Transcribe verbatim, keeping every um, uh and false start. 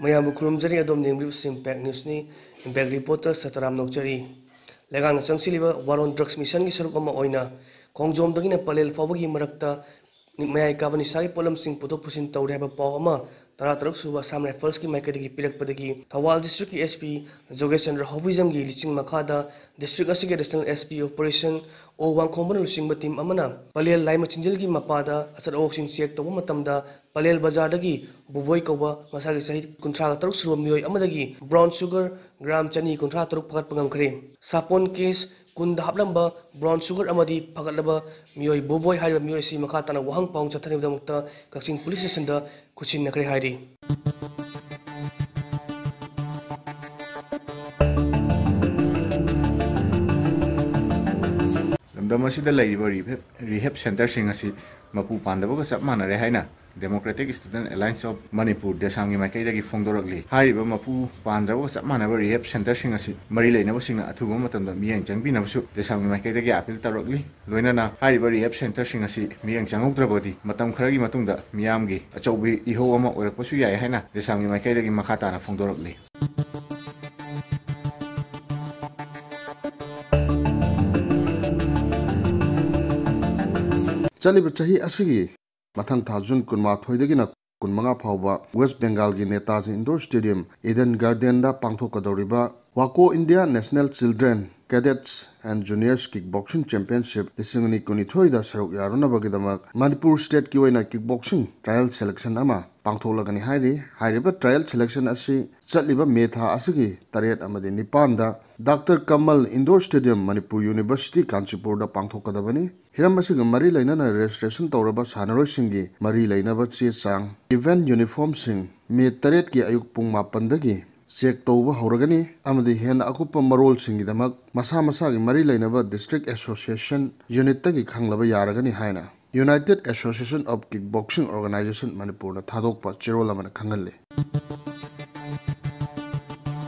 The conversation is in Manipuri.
ꯃꯌꯥꯝꯕꯨ ꯈꯨꯔꯨꯝꯖꯔꯤ꯫ ꯑꯗꯣꯝꯅ ꯌꯦꯡꯕꯤꯔꯤꯕꯁꯤ Impact Newsꯅꯤ꯫ Impact Reporter ꯁꯇꯔꯥꯝ ꯅꯣꯛꯆꯔꯤ꯫ ꯂꯩꯉꯥꯛꯅ ꯆꯪꯁꯤꯜꯂꯤꯕ ꯋꯥꯔꯣꯟ drugs missionꯒꯤ ꯁꯔꯨꯛ ꯑꯃ ꯑꯣꯏꯅ ꯈꯣꯡꯖꯣꯝꯗꯒꯤꯅ ꯄꯂꯦꯜ ꯐꯥꯎꯕꯒꯤ ꯃꯔꯛꯇ ꯃꯌꯥꯏ ꯀꯥꯕ ꯅꯤꯁꯥꯒꯤ ꯄꯣꯠꯂꯝꯁꯤꯡ ꯄꯨꯊꯣꯛ ꯄꯨꯁꯤꯟ ꯇꯧꯔꯦ ꯍꯥꯏꯕ ꯄꯥꯎ ꯑꯃ ꯇꯔꯥ ꯇꯔꯨꯛ ꯁꯨꯕ Assam Riflesꯀꯤ ꯃꯥꯏꯀꯩꯗꯒꯤ ꯄꯤꯔꯛꯄꯗꯒꯤ ꯊꯧꯕꯥꯜ districtꯀꯤ SP ꯖꯣꯒꯦꯁ ꯆꯟꯗ꯭ꯔ ꯍꯣꯕꯤꯖꯝꯒꯤ ꯂꯤꯆꯤꯡ ꯃꯈꯥꯗ district ꯑꯁꯤꯒꯤ Additional SP Operation ꯑꯣ ꯋꯥꯡꯈꯣꯝꯕꯅ ꯂꯨꯆꯤꯡꯕ team ꯑꯃꯅ ꯄꯂꯦꯜ ꯂꯥꯏꯃ ꯆꯤꯟꯖꯤꯜꯒꯤ ꯃꯄꯥꯗ ꯑꯆꯠ ꯑꯋꯣꯛꯁꯤꯡ check ꯇꯧꯕ ꯃꯇꯝꯗ ꯄꯂꯦꯜ ꯕꯖꯥꯔꯗꯒꯤ ꯕꯨꯕꯣꯏ ꯀꯧꯕ ꯃꯁꯥꯒꯤ ꯆꯍꯤ ꯀꯨꯟꯊ꯭ꯔꯥ ꯇꯔꯨꯛ ꯁꯨꯔꯕ ꯃꯤꯑꯣꯏ ꯑꯃꯗꯒꯤ brown sugar gram ꯆꯅꯤ ꯀꯨꯟꯊ꯭ꯔꯥ ꯇꯔꯨꯛ ꯐꯥꯒꯠꯄ ꯉꯝꯈ꯭ꯔꯦ꯫ ꯁꯥꯄꯣꯟ case ꯀꯨꯟꯗ ꯍꯥꯞꯂꯝꯕ brown sugar ꯑꯃꯗꯤ ꯐꯒꯠꯂꯕ ꯃꯤꯑꯣꯏ ꯕꯣꯕꯣꯏ ꯍꯥꯏꯔꯤꯕ ꯃꯤꯑꯣꯏ ꯑꯁꯤ ꯃꯈꯥ ꯇꯥꯅ ꯋꯥꯍꯪ ꯄꯥꯎꯍꯪ ꯆꯠꯊꯅꯕꯒꯤꯗꯃꯛꯇ ꯀꯛꯆꯤꯡ police stationꯗ ꯈꯨꯠꯁꯤꯟꯅꯈ꯭ꯔꯦ ꯍꯥꯏꯔꯤ꯫ ꯂꯝꯗꯝ ꯑꯁꯤꯗ ꯂꯩꯔꯤꯕ rehab, rehab centreꯁꯤꯡ ꯑꯁꯤ ꯃꯄꯨ ꯄꯥꯟꯗꯕꯒ ꯆꯞ ꯃꯥꯟꯅꯔꯦ ꯍꯥꯏꯅ Democratic Student Alliance of Manipur, ꯗꯦꯁꯥꯝꯒꯤ ꯃꯥꯏꯀꯩꯗꯒꯤ ꯐꯣꯡꯗꯣꯔꯛꯂꯤ꯫ ꯍꯥꯏꯔꯤꯕ ꯃꯄꯨ ꯄꯥꯟꯗ꯭ꯔꯕꯒ ꯆꯞ ꯃꯥꯟꯅꯕ rehab centreꯁꯤꯡ ꯑꯁꯤ ꯃꯔꯤ ꯂꯩꯅꯕꯁꯤꯡꯅ ꯑꯊꯨꯕ ꯃꯇꯝꯗ ꯃꯤꯠꯌꯦꯡ ꯆꯪꯕꯤꯅꯕꯁꯨ ꯗꯦꯁꯥꯝꯒꯤ ꯃꯥꯏꯀꯩꯗꯒꯤ appeal ꯇꯧꯔꯛꯂꯤ꯫ ꯂꯣꯏꯅꯅ ꯍꯥꯏꯔꯤꯕ rehab centreꯁꯤꯡ ꯑꯁꯤ ꯃꯤꯠꯌꯦꯡ ꯆꯪꯍꯧꯗ꯭ꯔꯕꯗꯤ ꯃꯇꯝ ꯈꯔꯒꯤ ꯃꯇꯨꯡꯗ ꯃꯤꯌꯥꯝꯒꯤ ꯑꯆꯧꯕ ꯏꯍꯧ ꯑꯃ ꯑꯣꯏꯔꯛꯄꯁꯨ ꯌꯥꯏ ꯍꯥꯏꯅ ꯗꯦꯁꯥꯝꯒꯤ ꯃꯥꯏꯀꯩꯗꯒꯤ ꯃꯈꯥ ꯇꯥꯅ ꯐꯣꯡꯗꯣꯔꯛꯂꯤ꯫ ꯆꯠꯂꯤꯕ ꯆꯍꯤ ꯑꯁꯤꯒꯤ ꯃꯊꯪ ꯊꯥ June ꯀꯨꯟꯃꯥꯊꯣꯏꯗꯒꯤꯅ ꯀꯨꯟꯃꯉꯥ ꯐꯥꯎꯕ West Bengalꯒꯤ Netaji Indoor Stadium, Eden Gardenꯗ ꯄꯥꯡꯊꯣꯛꯀꯗꯧꯔꯤꯕ WACO India National Children, Cadets and Juniors Kickboxing Championship ꯂꯤꯁꯤꯡ ꯑꯅꯤ ꯀꯨꯟꯅꯤꯊꯣꯏꯗ ꯁꯔꯨꯛ ꯌꯥꯔꯨꯅꯕꯒꯤꯗꯃꯛ ꯃꯅꯤꯄꯨꯔ stateꯀꯤ ꯑꯣꯏꯅ kickboxing trial selection ꯑꯃ ꯄꯥꯡꯊꯣꯛꯂꯒꯅꯤ ꯍꯥꯏꯔꯤ꯫ ꯍꯥꯏꯔꯤꯕ trial selection ꯑꯁꯤ ꯆꯠꯂꯤꯕ May ꯊꯥ ꯑꯁꯤꯒꯤ ꯇꯔꯦꯠ ꯑꯃꯗꯤ ꯅꯤꯄꯥꯟꯗ Doctor Kamal Indoor Stadium, Manipur University, ꯀꯥꯟꯆꯤꯄꯨꯔꯗ ꯄꯥꯡꯊꯣꯛꯀꯗꯕꯅꯤ꯫ ꯍꯤꯔꯝ ꯑꯁꯤꯒ ꯃꯔꯤ ꯂꯩꯅꯅ registration ꯇꯧꯔꯕ ꯁꯥꯟꯅꯔꯣꯏꯁꯤꯡꯒꯤ ꯃꯔꯤ ꯂꯩꯅꯕ ꯆꯦ ꯆꯥꯡ, event uniformꯁꯤꯡ May ꯇꯔꯦꯠꯀꯤ ꯑꯌꯨꯛ ꯄꯨꯡ ꯃꯥꯄꯟꯗꯒꯤ check ꯇꯧꯕ ꯍꯧꯔꯒꯅꯤ ꯑꯃꯗꯤ ꯍꯦꯟꯅ ꯑꯀꯨꯞꯄ ꯃꯔꯣꯜꯁꯤꯡꯒꯤꯗꯃꯛ ꯃꯁꯥ ꯃꯁꯥꯒꯤ ꯃꯔꯤ ꯂꯩꯅꯕ district association unitꯇꯒꯤ ꯈꯪꯂꯕ ꯌꯥꯔꯒꯅꯤ ꯍꯥꯏꯅ United Association of Kickboxing Organization ꯃꯅꯤꯄꯨꯔꯅ ꯊꯥꯗꯣꯛꯄ ꯆꯦꯔꯣꯜ ꯑꯃꯅ ꯈꯪꯍꯜꯂꯤ꯫